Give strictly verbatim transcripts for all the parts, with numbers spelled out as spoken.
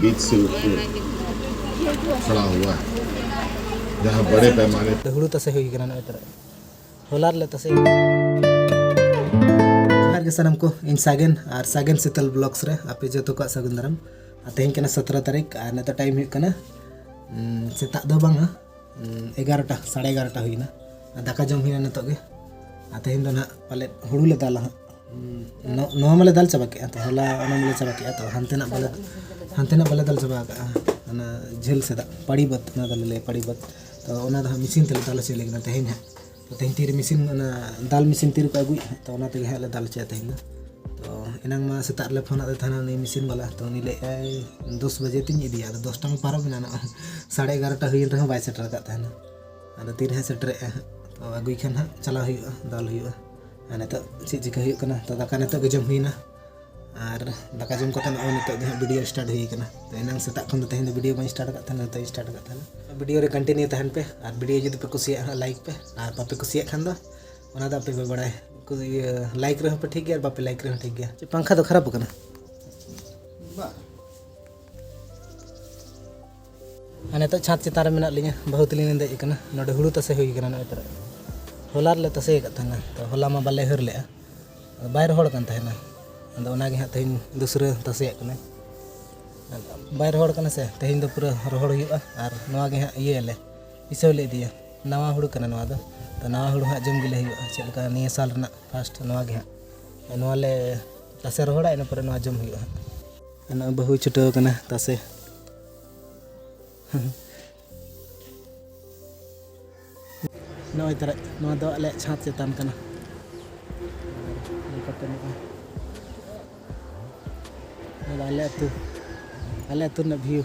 बीच से उठ के खड़ा हुआ है, जहाँ बड़े पैमाने ᱦᱩᱲᱩ ᱛᱟᱥᱮ ᱦᱩᱭ ᱠᱟᱱᱟ ᱱᱚᱜᱼᱚᱭ ᱛᱚᱨᱟ᱾ ᱦᱚᱞᱟ ᱨᱮᱞᱮ ᱛᱟᱥᱮ ᱡᱚᱦᱟᱨ ᱜᱮ ᱥᱟᱱᱟᱢ ᱠᱚ, ᱤᱧ ᱥᱟᱜᱮᱱ ᱟᱨ ᱥᱟᱜᱮᱱ ᱥᱤᱛᱟᱹᱞ ᱵᱞᱚᱜᱥ ᱨᱮ ᱟᱯᱮ ᱡᱚᱛᱚ ᱠᱚᱣᱟᱜ ᱥᱟᱹᱜᱩᱱ ᱫᱟᱨᱟᱢ᱾ ᱟᱨ ᱛᱮᱦᱮᱧ ᱠᱟᱱᱟ ᱥᱚᱛᱨᱚ ᱛᱟᱹᱨᱤᱠᱷ ᱟᱨ ᱱᱤᱛᱚᱜ ᱴᱟᱭᱤᱢ ᱦᱩᱭᱩᱜ ᱠᱟᱱᱟ, ᱩᱸ, ᱥᱮᱛᱟᱜ ᱫᱚ ᱵᱟᱝᱟ, ᱩᱸ, ᱮᱜᱟᱨᱚᱴᱟ, ᱥᱟᱲᱮ ᱮᱜᱟᱨᱚᱴᱟ ᱦᱩᱭᱱᱟ᱾ ᱟᱨ ᱫᱟᱠᱟ ᱡᱚᱢ ᱦᱩᱭᱱᱟ ᱱᱤᱛᱚᱜ ᱜᱮ᱾ ᱟᱨ ᱛᱮᱦᱮᱧ ᱫᱚ ᱱᱟᱦᱟᱜ ᱯᱟᱞᱮᱫ ᱦᱩᱲᱩ ᱞᱮ ᱫᱟᱞᱟ ᱦᱟᱸᱜ᱾ ᱩᱸ, ᱱᱚ-, ᱱᱚᱣᱟ ᱢᱟᱞᱮ ᱫᱟᱞ ᱪᱟᱵᱟ ᱠᱮᱜᱼᱟ, ᱛᱚ ᱦᱚᱞᱟ ᱚᱱᱟ ᱢᱟᱞᱮ ᱪᱟᱵᱟ ᱠᱮᱜᱼᱟ, ᱛᱚ ᱦᱟᱱᱛᱮᱱᱟᱜ ᱵᱟᱞᱮ, ᱦᱟᱱᱛᱮᱱᱟᱜ ᱵᱟᱞᱮ ᱫᱟᱞ ᱪᱟᱵᱟ ᱟᱠᱟᱜᱼᱟ᱾ ᱚᱱᱟ ᱡᱷᱟᱹᱞ ᱥᱮᱫᱟᱜ ᱯᱟᱲᱤ ᱵᱟᱹᱫᱽ, ᱚᱱᱟ ᱫᱚᱞᱮ ᱞᱟᱹᱭᱟ ᱯᱟᱲᱤ ᱵᱟᱹᱫᱽ᱾ ᱛᱚ ᱚᱱᱟ ᱫᱚ ᱦᱟᱸᱜ ᱢᱮᱥᱤᱱ ᱛᱮᱞᱮ ᱫᱟᱞ ᱦᱚᱪᱚᱭ ᱞᱟᱹᱜᱤᱫ ᱛᱮᱦᱮᱧ ᱦᱟᱸᱜ᱾ ᱛᱚ ᱛᱮᱦᱮᱧ ᱛᱤᱨᱮ ᱢᱮᱥᱤᱱ, ᱚᱱᱟ ᱫᱟᱞ ᱢᱮᱥᱤᱱ ᱛᱤᱨᱮᱠᱚ ᱟᱹᱜᱩᱭᱮᱫ ᱦᱟᱸᱜ, ᱛᱚ ᱚᱱᱟ ᱛᱮᱜᱮ ᱦᱟᱸᱜ ᱞᱮ ᱫᱟᱞ ᱦᱚᱪᱚᱭᱟ ᱛᱮᱦᱮᱧ ᱫᱚ᱾ ᱛᱚ ᱮᱱᱟᱝ ᱢᱟ ᱥᱮᱛᱟᱜ ᱨᱮᱞᱮ ᱯᱷᱳᱱ ᱟᱫᱮ ᱛᱟᱦᱮᱱᱟ ᱩᱱᱤ ᱢᱮᱥᱤᱱ ᱵᱟᱞᱟ, ᱛᱚ ᱩᱱᱤ ᱞᱟᱹᱭᱮᱫᱼᱟᱭ ᱫᱚᱥ ᱵᱟᱡᱮ ᱛᱤᱧ ᱤᱫᱤᱭᱟ, ᱟᱫᱚ ᱫᱚᱥ ᱴᱟᱝ ᱯᱟᱨᱚᱢ ᱮᱱᱟ ᱱᱚᱜᱼᱚᱭ, ᱥᱟᱲᱮ ᱮᱜᱟᱨᱚᱴᱟ ᱦᱩᱭᱮᱱ ᱨᱮᱦᱚᱸ ᱵᱟᱭ ᱥᱮᱴᱮᱨ ᱟᱠᱟᱫ ᱛᱟᱦᱮᱱᱟ᱾ ᱟᱫᱚ ᱛᱤᱨᱮ ᱦᱟᱸᱜ ᱥᱮᱴᱮᱨᱮᱜᱼᱟ ᱦᱟᱸᱜ, ᱛᱚ ᱟᱹᱜᱩᱭ ᱠᱷᱟᱱ ᱦᱟᱸᱜ ᱪᱟᱞᱟᱣ ᱦᱩᱭᱩᱜᱼᱟ, ᱫᱟᱞ ᱦᱩᱭᱩᱜᱼᱟ᱾ ᱟᱨ ᱱᱤᱛᱚᱜ ᱪᱮᱫ ᱪᱤᱠᱟᱹ ᱦᱩᱭᱩᱜ ᱠᱟᱱᱟ, ᱛᱚ ᱫᱟᱠᱟ ᱱᱤᱛᱚᱜ ᱜᱮ ᱡᱚᱢ ᱦᱩᱭᱱᱟ᱾ ᱟᱨ ᱫᱟᱠᱟ ᱡᱚᱢ ᱠᱟᱛᱮ ᱱᱚᱜᱼᱚᱭ ᱱᱤᱛᱚᱜ ᱜᱮ ᱦᱟᱸᱜ ᱵᱷᱤᱰᱤᱭᱳ ᱥᱴᱟᱨᱴ ᱦᱩᱭ ᱠᱟᱱᱟ᱾ ᱛᱚ ᱮᱱᱟᱝ ᱥᱮᱛᱟᱜ ᱠᱷᱚᱱ ᱫᱚ ᱛᱮᱦᱮᱧ ᱫᱚ ᱵᱷᱤᱰᱤᱭᱳ ᱵᱟᱹᱧ ᱥᱴᱟᱨᱴ ᱟᱠᱟᱫ ᱛᱟᱦᱮᱱᱟ, ᱱᱤᱛᱚᱜ ᱤᱧ ᱥᱴᱟᱨᱴ ᱟᱠᱟᱫ ᱛᱟᱦᱮᱱᱟ᱾ ᱵᱷᱤᱰᱤᱭᱳ ᱨᱮ ᱠᱚᱱᱴᱤᱱᱤᱭᱩ ᱛᱟᱦᱮᱱ ᱯᱮ, ᱟᱨ ᱵᱷᱤᱰᱤᱭᱳ ᱡᱩᱫᱤ ᱯᱮ ᱠᱩᱥᱤᱭᱟᱜᱼᱟ ᱦᱟᱸᱜ ᱞᱟᱭᱤᱠ ᱯᱮ, ᱟᱨ ᱵᱟᱯᱮ ᱠᱩᱥᱤᱭᱟᱜ ᱠᱷᱟᱱ ᱫᱚ ᱚᱱᱟ ᱫᱚ ᱟᱯᱮ ᱯᱮ ᱵᱟᱲᱟᱭᱟ᱾ ᱠᱩ-, ᱤᱭᱟᱹ, ᱞᱟᱭᱤᱠ ᱨᱮᱦᱚᱸ ᱯᱮ ᱴᱷᱤᱠ ᱜᱮᱭᱟ, ᱟᱨ ᱵᱟᱯᱮ ᱞᱟᱭᱤᱠ ᱨᱮᱦᱚᱸ ᱴᱷᱤᱠ ᱜᱮᱭᱟ᱾ ᱪᱮᱫ ᱯᱟᱝᱠᱷᱟ ᱫᱚ ᱠᱷᱟᱨᱟᱯ ᱟᱠᱟᱱᱟ? ᱟᱨ ᱱᱤᱛᱚᱜ ᱪᱷᱟᱸᱫᱽ ᱪᱮᱛᱟᱱ ᱨᱮ ᱢᱮᱱᱟᱜ ᱞᱤᱧᱟ, ᱵᱟᱹᱦᱩ ᱛᱟᱹᱞᱤᱧ ᱞᱤᱧ ᱫᱮᱡ ᱟᱠᱟᱱᱟ᱾ ᱱᱚᱰᱮ ᱦᱩᱲᱩ ᱛᱟᱥᱮ ᱦᱩᱭ ᱠᱟᱱᱟ ᱱᱚᱜᱼᱚᱭ ᱛᱚᱨᱟ᱾ ᱦᱚᱞᱟ ᱨᱮᱞᱮ ᱛᱟᱥᱮ ᱟᱠᱟᱫ ᱛᱟᱦᱮᱱᱟ, ᱛᱚ ᱦᱚᱞᱟ ᱢᱟ ᱵᱟᱞᱮ ᱦᱟᱹᱨ ᱞᱮᱜᱼᱟ, ᱟᱫᱚ ᱵᱟᱭ ᱨᱚᱦᱚᱲ ᱠᱟᱱ ᱛᱟᱦᱮᱱᱟ᱾ ᱟᱫᱚ ᱚᱱᱟᱜᱮ ᱦᱟᱸᱜ ᱛᱮᱦᱮᱧ ᱫᱩᱥᱨᱟᱹ ᱛᱟᱥᱮᱭᱟᱜ ᱠᱟᱱᱟᱭ᱾ ᱵᱟᱭ ᱨᱚᱦᱚᱲ ᱠᱟᱱᱟ ᱥᱮ, ᱛᱮᱦᱮᱧ ᱫᱚ ᱯᱩᱨᱟᱹ ᱨᱚᱦᱚᱲ ᱦᱩᱭᱩᱜᱼᱟ᱾ ᱟᱨ ᱱᱚᱣᱟ ᱜᱮ ᱦᱟᱸᱜ ᱤᱭᱟᱹᱭᱟᱞᱮ, ᱯᱤᱥᱟᱹᱣ ᱞᱮ ᱤᱫᱤᱭᱟ᱾ ᱱᱟᱣᱟ ᱦᱩᱲᱩ ᱠᱟᱱᱟ ᱱᱚᱣᱟ ᱫᱚ, ᱛᱚ ᱱᱟᱣᱟ ᱦᱩᱲᱩ ᱦᱟᱸᱜ ᱡᱚᱢ ᱜᱮᱞᱮ ᱦᱩᱭᱩᱜᱼᱟ᱾ ᱪᱮᱫ ᱞᱮᱠᱟ ᱱᱤᱭᱟᱹ ᱥᱟᱞ ᱨᱮᱱᱟᱜ ᱯᱷᱟᱥᱴ ᱱᱚᱣᱟ ᱜᱮ ᱦᱟᱸᱜ, ᱱᱚᱣᱟ ᱞᱮ ᱛᱟᱥᱮ ᱨᱚᱦᱚᱲᱟ, ᱤᱱᱟᱹ ᱯᱚᱨᱮ ᱱᱚᱣᱟ ᱡᱚᱢ ᱦᱩᱭᱩᱜᱼᱟ ᱦᱟᱸᱜ᱾ ᱟᱨ ᱱᱚᱜᱼᱚᱭ ᱵᱟᱹᱦᱩᱭ ᱪᱷᱩᱴᱟᱹᱣ ᱠᱟᱱᱟ ᱛᱟᱥᱮ᱾ ᱱᱚᱜᱼᱚᱭ ᱛᱟᱨᱟ, ᱱᱚᱣᱟ ᱫᱚ ᱟᱞᱮᱭᱟᱜ ᱪᱷᱟᱸᱫᱽ ᱪᱮᱛᱟᱱ ᱠᱟᱱᱟ᱾ ᱟᱨ ᱱᱚᱝᱠᱟᱛᱮ ᱱᱚᱜᱼᱚᱭ, ᱱᱚᱣᱟ ᱫᱚ ᱟᱞᱮ ᱟᱹᱛᱩ, ᱟᱞᱮ ᱟᱹᱛᱩ ᱨᱮᱱᱟᱜ ᱵᱷᱤᱭᱩ᱾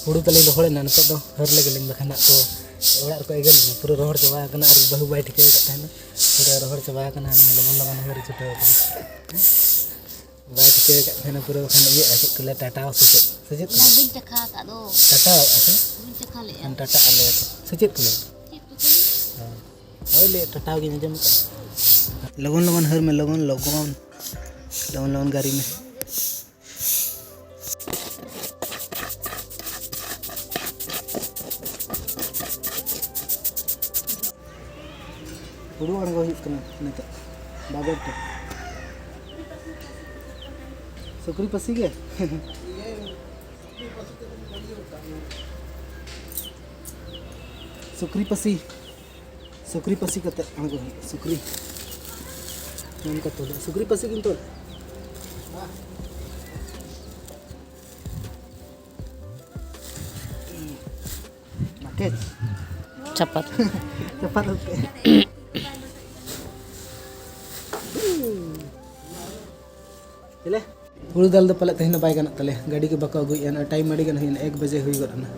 ᱦᱩᱲᱩ ᱛᱟᱞᱮ ᱨᱚᱦᱚᱲᱮᱱᱟ, ᱱᱤᱛᱚᱜ ᱫᱚ ᱦᱟᱹᱨ ᱞᱮᱜᱮ ᱞᱤᱧ, ᱵᱟᱠᱷᱟᱱ ᱦᱟᱸᱜ ᱠᱚ ᱚᱲᱟᱜ ᱨᱮᱠᱚ ᱮᱜᱮᱨ ᱞᱤᱧᱟ᱾ ᱯᱩᱨᱟᱹ ᱨᱚᱦᱚᱲ ᱪᱟᱵᱟ ᱟᱠᱟᱱᱟ ᱟᱨ ᱵᱟᱹᱦᱩ ᱵᱟᱭ ᱴᱷᱤᱠᱟᱹ ᱟᱠᱟᱫ ᱛᱟᱦᱮᱱᱟ᱾ ᱯᱩᱨᱟᱹ ᱨᱚᱦᱚᱲ ᱪᱟᱵᱟ ᱟᱠᱟᱱᱟ, ᱦᱟᱹᱱᱤ ᱞᱚᱜᱚᱱ ᱞᱚᱜᱚᱱ ᱦᱟᱹᱨ ᱪᱷᱩᱴᱟᱹᱣ ᱟᱠᱟᱱᱟ᱾ ᱵᱟᱭ ᱴᱷᱤᱠᱟᱹ ᱟᱠᱟᱫ ᱛᱟᱦᱮᱱᱟ ᱯᱩᱨᱟᱹ, ᱵᱟᱠᱷᱟᱱ ᱤᱭᱟᱹᱜᱼᱟ, ᱪᱮᱫ ᱠᱚ ᱞᱟᱹᱭᱟ, ᱴᱟᱴᱟᱣ ᱥᱮ ᱪᱮᱫ, ᱥᱮ ᱪᱮᱫ ᱠᱚ ᱚᱱᱟ ᱞᱟᱹᱭᱟ? ᱵᱟᱹᱧ ᱪᱟᱠᱷᱟ ᱟᱠᱟᱫ ᱫᱚ᱾ ᱴᱟᱴᱟᱣ ᱟᱠᱟᱫ ᱛᱟᱦᱮᱱᱟ? ᱵᱟᱹᱧ ᱪᱟᱠᱷᱟ ᱞᱮᱫᱼᱟ᱾ ᱮᱱᱠᱷᱟᱱ ᱴᱟᱴᱟ ᱟᱞᱮ ᱥᱮ ᱪᱮᱫ ᱠᱚ ᱞᱟᱹᱭᱟ? ᱪᱮᱫ ᱠᱚ ᱪᱚᱝ? ᱦᱮᱸ᱾ ᱞᱟᱹᱭ ᱴᱟᱴᱟᱣ ᱜᱤᱧ ᱟᱸᱡᱚᱢ ᱠᱟᱜ᱾ ᱞᱚᱜᱚᱱ ᱞᱚᱜᱚᱱ ᱦᱟᱹᱨ ᱢᱮ, ᱞᱚᱜᱚᱱ ᱞᱚᱜᱚᱱ, ᱞᱚᱜᱚᱱ ᱞᱚᱜᱚᱱ ᱜᱟᱹᱨᱤ ᱢᱮ᱾ ᱦᱩᱲᱩ ᱟᱬᱜᱚ ᱦᱩᱭᱩᱜ ᱠᱟᱱᱟ ᱱᱤᱛᱚᱜ ᱵᱟᱵᱮᱨ ᱛᱮ᱾ ᱥᱩᱠᱨᱤ ᱯᱟᱹᱥᱤ ᱜᱮ᱾ ᱥᱩᱠᱨᱤ ᱯᱟᱹᱥᱤ᱾ ᱥᱩᱠᱨᱤ ᱯᱟᱹᱥᱤ ᱠᱟᱛᱮ ᱟᱬᱜᱚ ᱦᱩᱭᱩᱜᱼᱟ᱾ ᱥᱩᱠᱨᱤ᱾ ᱱᱚᱝᱠᱟ ᱛᱚᱞ᱾ ᱥᱩᱠᱨᱤ ᱯᱟᱹᱥᱤ ᱠᱤᱱ ᱛᱚᱞ᱾ ᱪᱟᱯᱟᱫ᱾ ᱪᱟᱯᱟᱫ ᱠᱟᱛᱮ᱾ ᱪᱮᱞᱮ? ᱦᱩᱲᱩ ᱫᱟᱞ ᱫᱚ ᱯᱟᱞᱮ ᱛᱮᱦᱮᱧ ᱫᱚ ᱵᱟᱭ ᱜᱟᱱᱚᱜ ᱛᱟᱞᱮᱭᱟ, ᱜᱟᱹᱰᱤ ᱜᱮ ᱵᱟᱠᱚ ᱟᱹᱜᱩᱭᱮᱫᱼᱟ᱾ ᱱᱚᱜᱼᱚᱭ ᱴᱟᱭᱤᱢ ᱟᱹᱰᱤ ᱜᱟᱱ ᱦᱩᱭᱮᱱᱟ, ᱮᱠ ᱵᱟᱡᱮ ᱦᱩᱭ ᱜᱚᱫ ᱮᱱᱟ᱾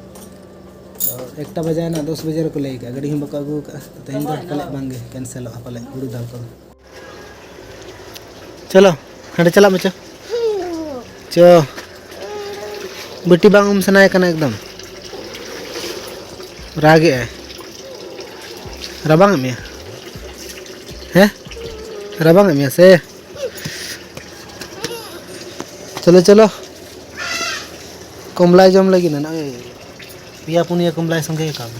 ᱛᱚ, ᱮᱠᱴᱟ ᱵᱟᱡᱟᱭᱮᱱᱟ, ᱫᱚᱥ ᱵᱟᱡᱮ ᱨᱮᱠᱚ ᱞᱟᱹᱭ ᱠᱟᱜᱼᱟ, ᱜᱟᱹᱰᱤ ᱦᱚᱸ ᱵᱟᱠᱚ ᱟᱹᱜᱩ ᱠᱟᱜᱼᱟ᱾ ᱛᱚ, ᱛᱮᱦᱮᱧ ᱫᱚ ᱯᱟᱞᱮ ᱵᱟᱝ ᱜᱮ, ᱠᱮᱱᱥᱮᱞᱚᱜᱼᱟ ᱯᱟᱞᱮ ᱦᱩᱲᱩ ᱫᱟᱞ ᱠᱚᱫᱚ᱾ ᱪᱚᱞᱚ, ᱦᱟᱸᱰᱮ ᱪᱟᱞᱟᱜ ᱢᱮ, ᱪᱚ᱾ ᱪᱚ᱾ ᱵᱤᱴᱤ ᱵᱟᱝ ᱩᱢ ᱥᱟᱱᱟᱭᱮ ᱠᱟᱱᱟ ᱮᱠᱫᱚᱢ᱾ ᱨᱟᱜᱮᱜᱼᱟᱭ᱾ ᱨᱟᱵᱟᱝᱮᱫ ᱢᱮᱭᱟ? ᱦᱮᱸ? ᱨᱟᱵᱟᱝᱮᱫ ᱢᱮᱭᱟ ᱥᱮ? ᱪᱚᱞᱚ, ᱪᱚᱞᱚ᱾ ᱠᱚᱢᱞᱟᱭ ᱡᱚᱢ ᱞᱟᱹᱜᱤᱫ ᱱᱟ, ᱱᱚᱜᱼᱚᱭ ᱯᱮᱭᱟ ᱯᱩᱱᱭᱟᱹ ᱠᱚᱢᱞᱟᱭ ᱥᱚᱸᱜᱮ ᱟᱠᱟᱫ᱾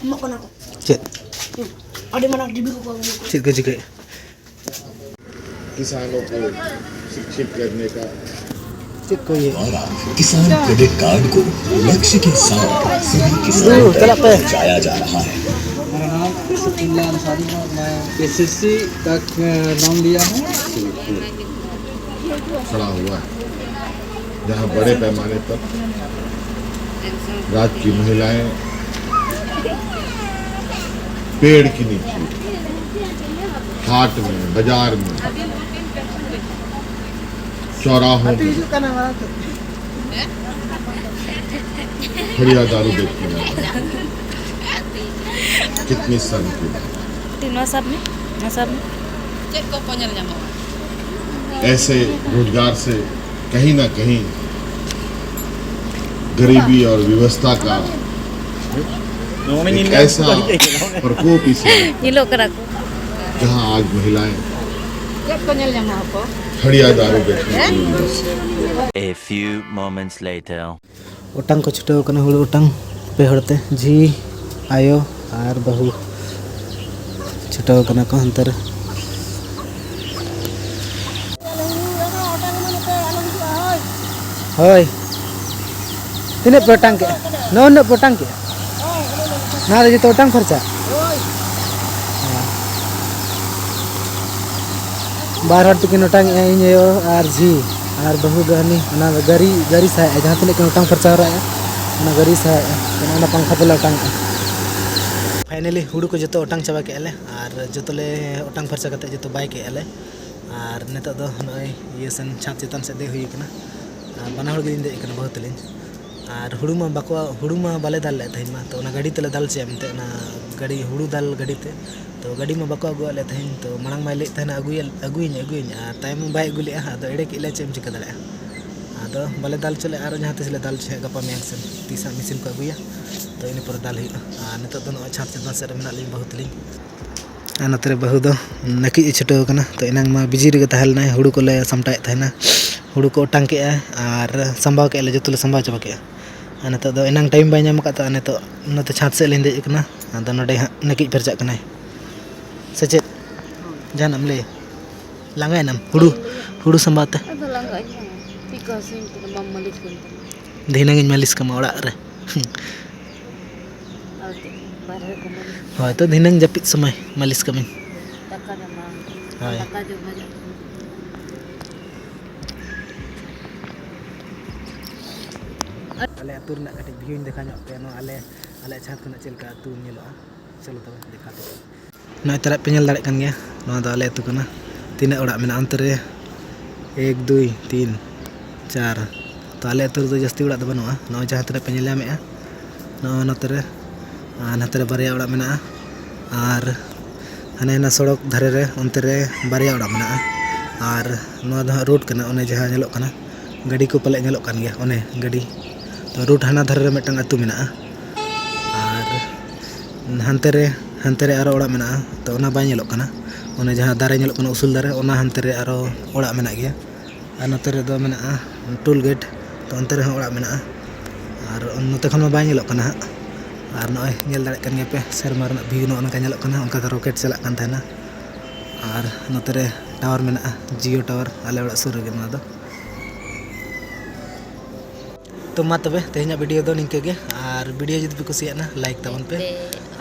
ᱮᱢᱚᱜ ᱠᱟᱱᱟ ᱠᱚ᱾ ᱪᱮᱫ? ᱟᱹᱰᱤ ᱢᱟᱨᱟᱝ ᱴᱤᱵᱷᱤ ᱠᱚᱠᱚ ᱟᱹᱜᱩ ᱠᱟᱜᱼᱟ᱾ ᱪᱮᱫ ᱠᱚ ᱪᱤᱠᱟᱹᱭᱮᱫ? किसानों को शिक्षित करने का। ᱪᱮᱫ ᱠᱚ ᱤᱭᱟᱹ? द्वारा किसान क्रेडिट कार्ड को लक्ष्य के साथ सभी किसानों तक पहुंचाया जा रहा है। मेरा नाम सुखविंदर अंसारी है, मैं एसएससी तक, अ, नाम लिया हूँ। खड़ा हुआ है, जहाँ बड़े पैमाने पर राज्य की महिलाएं पेड़ के नीचे, हाट में, बाजार में, चौराहों में खड़िया दारू बेचती हैं। कितनी शर्म की बात। ᱱᱚᱣᱟ ᱥᱟᱵ ᱢᱮ, ᱱᱚᱣᱟ ᱥᱟᱵ ᱢᱮ᱾ ᱪᱮᱫ ᱠᱚ ᱠᱚ ᱧᱮᱞ ᱧᱟᱢᱚᱜᱼᱟ? ऐसे रोजगार से कहीं ना कहीं गरीबी और विवशता का एक ऐसा प्रकोप इस, ᱧᱮᱞᱚᱜ ᱠᱟᱱᱟ ᱠᱚ᱾ जहां आज महिलाएं ᱪᱮᱫ ᱠᱚ ᱧᱮᱞ ᱧᱟᱢᱚᱜᱼᱟ ᱠᱚ? खड़िया दारू बेचने के लिए। A few moments later. ᱚᱴᱟᱝ ᱠᱚ ᱪᱷᱩᱴᱟᱹᱣ ᱠᱟᱱᱟ, ᱦᱩᱲᱩ ᱚᱴᱟᱝ᱾ ᱯᱮ ᱦᱚᱲ ᱛᱮ, ᱡᱷᱤ, ᱟᱭᱳ ᱟᱨ ᱵᱟᱹᱦᱩ ᱪᱷᱩᱴᱟᱹᱣ ᱠᱟᱱᱟ ᱠᱚ ᱦᱟᱱᱛᱮ ᱨᱮ᱾ ᱦᱳᱭ, ᱛᱤᱱᱟᱹᱜ ᱯᱮ ᱚᱴᱟᱝ ᱠᱮᱜᱼᱟ? ᱱᱚᱜᱼᱚ ᱱᱩᱱᱟᱹᱜ ᱯᱮ ᱚᱴᱟᱝ ᱠᱮᱜᱼᱟ? ᱱᱚᱣᱟ ᱫᱚ ᱡᱚᱛᱚ ᱚᱴᱟᱝ ᱯᱷᱟᱨᱪᱟ? ᱵᱟᱨ ᱦᱚᱲ ᱛᱮᱠᱤᱱ ᱚᱴᱟᱝ ᱮᱜᱼᱟ, ᱤᱧ ᱟᱭᱳ ᱟᱨ ᱡᱷᱤ ᱟᱨ ᱵᱟᱹᱦᱩ ᱫᱚ ᱦᱟᱹᱱᱤ ᱚᱱᱟ ᱜᱟᱹᱨᱤ, ᱜᱟᱹᱨᱤ ᱥᱟᱦᱟᱭᱮᱜᱼᱟ, ᱡᱟᱦᱟᱸ ᱛᱤᱱᱟᱹᱜ ᱠᱤᱱ ᱚᱴᱟᱝ ᱯᱷᱟᱨᱪᱟ ᱦᱚᱨᱟᱭᱮᱜᱼᱟ, ᱚᱱᱟ ᱜᱟᱹᱨᱤ ᱥᱟᱦᱟᱭᱮᱜᱼᱟ, ᱚᱱᱟ ᱯᱟᱝᱠᱷᱟ ᱛᱮᱞᱮ ᱚᱴᱟᱝ ᱮᱜᱼᱟ᱾ Finally ᱦᱩᱲᱩ ᱠᱚ ᱡᱚᱛᱚ ᱚᱴᱟᱝ ᱪᱟᱵᱟ ᱠᱮᱜᱼᱟ ᱞᱮ ᱟᱨ ᱡᱚᱛᱚ ᱞᱮ ᱚᱴᱟᱝ ᱯᱷᱟᱨᱪᱟ ᱠᱟᱛᱮ ᱡᱚᱛᱚ ᱵᱟᱭ ᱠᱮᱜᱼᱟ ᱞᱮ᱾ ᱟᱨ ᱱᱤᱛᱚᱜ ᱫᱚ ᱱᱚᱜᱼᱚᱭ ᱤᱭᱟᱹ ᱥᱮᱱ ᱪᱷᱟᱸᱫᱽ ᱪᱮᱛᱟᱱ ᱥᱮᱫ ᱫᱮᱡ ᱦᱩᱭ ᱠᱟᱱᱟ᱾ ᱟᱨ ᱵᱟᱱᱟ ᱦᱚᱲ ᱜᱮᱞᱤᱧ ᱫᱮᱡ ᱠᱟᱱᱟ, ᱵᱟᱹᱦᱩ ᱛᱟᱹᱞᱤᱧ᱾ ᱟᱨ ᱦᱩᱲᱩ ᱢᱟ ᱵᱟᱠᱚ, ᱦᱩᱲᱩ ᱢᱟ ᱵᱟᱞᱮ ᱫᱟᱞ ᱞᱮᱫ ᱛᱟᱦᱮᱸᱫ ᱢᱟ, ᱛᱚ ᱚᱱᱟ ᱜᱟᱹᱰᱤ ᱛᱮᱞᱮ ᱫᱟᱞ ᱦᱚᱪᱚᱭᱟ ᱢᱮᱱᱛᱮ, ᱚᱱᱟ ᱜᱟᱹᱰᱤ, ᱦᱩᱲᱩ ᱫᱟᱞ ᱜᱟᱹᱰᱤ ᱛᱮ᱾ ᱛᱚ ᱜᱟᱹᱰᱤ ᱢᱟ ᱵᱟᱠᱚ ᱟᱹᱜᱩᱣᱟᱜ ᱞᱮ ᱛᱟᱦᱮᱸᱫ, ᱛᱚ ᱢᱟᱲᱟᱝ ᱢᱟᱭ ᱞᱟᱹᱭᱮᱫ ᱛᱟᱦᱮᱱᱟ, "ᱟᱹᱜᱩᱭᱟ, ᱟᱹᱜᱩᱭᱟᱹᱧ, ᱟᱹᱜᱩᱭᱟᱹᱧ", ᱟᱨ ᱛᱟᱭᱚᱢ ᱢᱟ ᱵᱟᱭ ᱟᱹᱜᱩ ᱞᱮᱫᱼᱟ᱾ ᱟᱫᱚ ᱮᱲᱮ ᱠᱮᱫ ᱞᱮ, ᱪᱮᱫ ᱮᱢ ᱪᱤᱠᱟᱹ ᱫᱟᱲᱮᱭᱟᱜᱼᱟ᱾ ᱟᱫᱚ ᱵᱟᱞᱮ ᱫᱟᱞ ᱦᱚᱪᱚ ᱞᱮᱫᱼᱟ, ᱟᱨᱚ ᱡᱟᱦᱟᱸ ᱛᱤᱥ ᱞᱮ ᱫᱟᱞ ᱦᱚᱪᱚᱭᱟ, ᱜᱟᱯᱟ ᱢᱮᱭᱟᱝ ᱥᱮᱱ ᱛᱤᱥ ᱦᱟᱸᱜ ᱢᱮᱥᱤᱱ ᱠᱚ ᱟᱹᱜᱩᱭᱟ, ᱛᱚ ᱤᱱᱟᱹ ᱯᱚᱨᱮ ᱫᱟᱞ ᱦᱩᱭᱩᱜᱼᱟ᱾ ᱟᱨ ᱱᱤᱛᱚᱜ ᱫᱚ ᱱᱚᱜᱼᱚᱭ ᱪᱷᱟᱸᱫᱽ ᱪᱮᱛᱟᱱ ᱥᱮᱫ ᱨᱮ ᱢᱮᱱᱟᱜ ᱞᱤᱧ, ᱵᱟᱹᱦᱩ ᱛᱟᱹᱞᱤᱧ᱾ ᱟᱨ ᱱᱚᱛᱮ ᱨᱮ ᱵᱟᱹᱦᱩ ᱫᱚ ᱱᱟᱹᱠᱤᱡ ᱮ ᱪᱷᱩᱴᱟᱹᱣ ᱠᱟᱱᱟ᱾ ᱛᱚ ᱮᱱᱟᱝ ᱢᱟ ᱵᱤᱡᱤ ᱨᱮᱜᱮ ᱛᱟᱦᱮᱸ ᱞᱮᱱᱟᱭ, ᱦᱩᱲᱩ ᱠᱚᱞᱮ ᱥᱟᱢᱴᱟᱣᱮᱫ ᱛᱟᱦᱮᱱᱟ, ᱦᱩᱲᱩ ᱠᱚ ᱚᱴᱟᱝ ᱠᱮᱜᱼᱟ ᱟᱨ ᱥᱟᱢᱵᱟᱣ ᱠᱮᱜᱼᱟ ᱞᱮ, ᱡᱚᱛᱚ ᱞᱮ ᱥᱟᱢᱵᱟᱣ ᱪᱟᱵᱟ ᱠᱮᱜᱼᱟ᱾ ᱟᱨ ᱱᱤᱛᱚᱜ ᱫᱚ ᱮᱱᱟᱝ ᱴᱟᱭᱤᱢ ᱵᱟᱭ ᱧᱟᱢ ᱟᱠᱟᱫ ᱛᱟᱦᱮᱸ, ᱱᱤᱛᱚᱜ ᱱᱚᱛᱮ ᱪᱷᱟᱸᱫᱽ ᱥᱮᱫ ᱞᱤᱧ ᱫᱮᱡ ᱟᱠᱟᱱᱟ᱾ ᱟᱫᱚ ᱱᱚᱰᱮ ᱦᱟᱸᱜ ᱱᱟᱹᱠᱤᱡ ᱯᱷᱟᱨᱪᱟᱜ ᱠᱟᱱᱟᱭ᱾ ᱥᱮ ᱪᱮᱫ? ᱡᱟᱦᱟᱱᱟᱜ ᱮᱢ ᱞᱟᱹᱭᱟ? ᱞᱟᱸᱜᱟᱭᱮᱱᱟᱢ? ᱦᱩᱲᱩ, ᱦᱩᱲᱩ ᱥᱟᱢᱵᱟᱣ ᱛᱮ? ᱟᱫᱚ ᱞᱟᱸᱜᱟ ᱤᱧ ᱢᱟ᱾ ᱛᱤ ᱠᱚ ᱦᱟᱹᱥᱩᱧ ᱠᱟᱱᱟ, ᱵᱟᱢ ᱢᱟᱹᱞᱤᱥ ᱠᱟᱹᱧ ᱠᱟᱱᱟ᱾ ᱫᱷᱤᱱᱟᱹᱝ ᱤᱧ ᱢᱟᱹᱞᱤᱥ ᱠᱟᱢᱟ ᱚᱲᱟᱜ ᱨᱮ᱾ ᱟᱨ ᱪᱮᱫ? ᱵᱟᱨᱦᱮ ᱠᱚ ᱢᱟᱹᱞᱤᱥ᱾ ᱦᱳᱭ, ᱛᱚ ᱫᱷᱤᱱᱟᱹᱝ ᱡᱟᱹᱯᱤᱫ ᱥᱚᱢᱚᱭ ᱢᱟᱹᱞᱤᱥ ᱠᱟᱹᱢᱤ᱾ ᱫᱟᱠᱟ ᱡᱚᱢᱟ᱾ ᱦᱳᱭ᱾ ᱫᱟᱠᱟ ᱡᱚᱢ ᱦᱚᱡᱚᱜ᱾ ᱟᱞᱮ ᱟᱹᱛᱩ ᱨᱮᱱᱟᱜ ᱠᱟᱹᱴᱤᱡ ᱵᱷᱤᱭᱩᱧ ᱫᱮᱠᱷᱟᱣ ᱧᱚᱜ ᱯᱮᱭᱟ, ᱱᱚᱣᱟ ᱟᱞᱮ, ᱟᱞᱮ ᱪᱷᱟᱸᱫᱽ ᱠᱷᱚᱱᱟᱜ ᱪᱮᱫ ᱞᱮᱠᱟ ᱟᱹᱛᱩ ᱧᱮᱞᱚᱜᱼᱟ᱾ ᱪᱚᱞᱚ ᱛᱚᱵᱮ ᱫᱮᱠᱷᱟᱣ ᱯᱮ᱾ ᱱᱚᱜᱼᱚᱭ ᱛᱟᱨᱟ ᱯᱮ ᱧᱮᱞ ᱫᱟᱲᱮᱭᱟᱜ ᱠᱟᱱ ᱜᱮᱭᱟ, ᱱᱚᱣᱟ ᱫᱚ ᱟᱞᱮ ᱟᱹᱛᱩ ᱠᱟᱱᱟ᱾ ᱛᱤᱱᱟᱹᱜ ᱚᱲᱟᱜ ᱢᱮᱱᱟᱜᱼᱟ ᱚᱱᱛᱮ ᱨᱮ? ᱮᱠ, ᱫᱩᱭ, ᱛᱤᱱ, ᱪᱟᱨ᱾ ᱛᱚ ᱟᱞᱮ ᱟᱹᱛᱩ ᱨᱮᱫᱚ ᱡᱟᱹᱥᱛᱤ ᱚᱲᱟᱜ ᱫᱚ ᱵᱟᱹᱱᱩᱜᱼᱟ᱾ ᱱᱚᱜᱼᱚᱭ ᱡᱟᱦᱟᱸ ᱛᱤᱱᱟᱹᱜ ᱯᱮ ᱧᱮᱞ ᱧᱟᱢᱮᱫᱼᱟ, ᱱᱚᱜᱼᱚᱭ ᱱᱚᱛᱮ ᱨᱮ, ᱟᱨ ᱱᱚᱛᱮ ᱨᱮ ᱵᱟᱨᱭᱟ ᱚᱲᱟᱜ ᱢᱮᱱᱟᱜᱼᱟ᱾ ᱟᱨ ᱦᱟᱱᱮ ᱦᱟᱱᱟ ᱥᱚᱲᱚᱠ ᱫᱷᱟᱨᱮ ᱨᱮ ᱚᱱᱛᱮ ᱨᱮ ᱵᱟᱨᱭᱟ ᱚᱲᱟᱜ ᱢᱮᱱᱟᱜᱼᱟ᱾ ᱟᱨ ᱱᱚᱣᱟ ᱫᱚ ᱦᱟᱸᱜ ᱨᱳᱰ ᱠᱟᱱᱟ, ᱚᱱᱮ ᱡᱟᱦᱟᱸ ᱧᱮᱞᱚᱜ ᱠᱟᱱᱟ ᱜᱟᱹᱰᱤ ᱠᱚ ᱯᱟᱞᱮ ᱧᱮᱞᱚᱜ ᱠᱟᱱ ᱜᱮᱭᱟ, ᱚᱱᱮ ᱜᱟᱹᱰᱤ᱾ ᱛᱚ ᱨᱳᱰ ᱦᱟᱱᱟ ᱫᱷᱟᱨᱮ ᱨᱮ ᱢᱤᱫᱴᱟᱝ ᱟᱹᱛᱩ ᱢᱮᱱᱟᱜᱼᱟ᱾ ᱟᱨ ᱦᱟᱱᱛᱮ ᱨᱮ, ᱦᱟᱱᱛᱮ ᱨᱮ ᱟᱨᱚ ᱚᱲᱟᱜ ᱢᱮᱱᱟᱜᱼᱟ᱾ ᱛᱚ ᱚᱱᱟ ᱵᱟᱭ ᱧᱮᱞᱚᱜ ᱠᱟᱱᱟ, ᱚᱱᱮ ᱡᱟᱦᱟᱸ ᱫᱟᱨᱮ ᱧᱮᱞᱚᱜ ᱠᱟᱱᱟ ᱩᱥᱩᱞ ᱫᱟᱨᱮ, ᱚᱱᱟ ᱦᱟᱱᱛᱮ ᱨᱮ ᱟᱨᱚ ᱚᱲᱟᱜ ᱢᱮᱱᱟᱜ ᱜᱮᱭᱟ᱾ ᱟᱨ ᱱᱚᱛᱮ ᱨᱮᱫᱚ ᱢᱮᱱᱟᱜᱼᱟ ᱴᱳᱞ ᱜᱮᱴ, ᱛᱚ ᱚᱱᱛᱮ ᱨᱮᱦᱚᱸ ᱚᱲᱟᱜ ᱢᱮᱱᱟᱜᱼᱟ᱾ ᱟᱨ ᱱᱚᱛᱮ ᱠᱷᱚᱱ ᱢᱟ ᱵᱟᱭ ᱧᱮᱞᱚᱜ ᱠᱟᱱᱟ ᱦᱟᱸᱜ᱾ ᱟᱨ ᱱᱚᱜᱼᱚᱭ ᱧᱮᱞ ᱫᱟᱲᱮᱭᱟᱜ ᱠᱟᱱ ᱜᱮᱭᱟ ᱯᱮ, ᱥᱮᱨᱢᱟ ᱨᱮᱱᱟᱜ ᱵᱷᱤᱭᱩ ᱱᱚᱜᱼᱚ ᱱᱚᱝᱠᱟ ᱧᱮᱞᱚᱜ ᱠᱟᱱᱟ, ᱚᱱᱠᱟ ᱫᱚ ᱨᱚᱠᱮᱴ ᱪᱟᱞᱟᱜ ᱠᱟᱱ ᱛᱟᱦᱮᱱᱟ᱾ ᱟᱨ ᱱᱚᱛᱮ ᱨᱮ ᱴᱟᱣᱟᱨ ᱢᱮᱱᱟᱜᱼᱟ, ᱡᱤᱭᱳ ᱴᱟᱣᱟᱨ, ᱟᱞᱮ ᱚᱲᱟᱜ ᱥᱩᱨ ᱨᱮᱜᱮ ᱱᱚᱣᱟ ᱫᱚ᱾ ᱛᱚ ᱢᱟ ᱛᱚᱵᱮ ᱛᱮᱦᱮᱧᱟᱜ ᱵᱷᱤᱰᱤᱭᱳ ᱫᱚ ᱱᱤᱝᱠᱟᱹ ᱜᱮ᱾ ᱟᱨ ᱵᱷᱤᱰᱤᱭᱳ ᱡᱩᱫᱤ ᱯᱮ ᱠᱩᱥᱤᱭᱟᱜᱼᱟ, ᱞᱟᱭᱤᱠ ᱛᱟᱵᱚᱱ ᱯᱮ᱾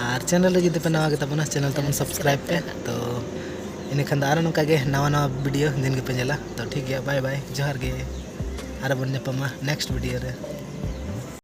ᱟᱨ ᱪᱮᱱᱮᱞ ᱨᱮ ᱡᱩᱫᱤ ᱯᱮ ᱱᱟᱣᱟ ᱜᱮ ᱛᱟᱵᱚᱱᱟ, ᱪᱮᱱᱮᱞ ᱛᱟᱵᱚᱱ ᱥᱟᱵᱥᱠᱨᱟᱭᱤᱵ ᱯᱮ᱾ ᱛᱚ ᱤᱱᱟᱹᱠᱷᱟᱱ ᱫᱚ ᱟᱨᱚ ᱱᱚᱝᱠᱟ ᱜᱮ ᱱᱟᱣᱟ ᱱᱟᱣᱟ ᱵᱷᱤᱰᱤᱭᱳ ᱫᱤᱱ ᱜᱮᱯᱮ ᱧᱮᱞᱟ᱾ ᱛᱚ ᱴᱷᱤᱠ ᱜᱮᱭᱟ, ᱵᱟᱭ ᱵᱟᱭ, ᱡᱚᱦᱟᱨ ᱜᱮ᱾ ᱟᱨᱚ ᱵᱚᱱ ᱧᱟᱯᱟᱢᱟ ᱱᱮᱠᱥᱴ ᱵᱷᱤᱰᱤᱭᱳ ᱨᱮ᱾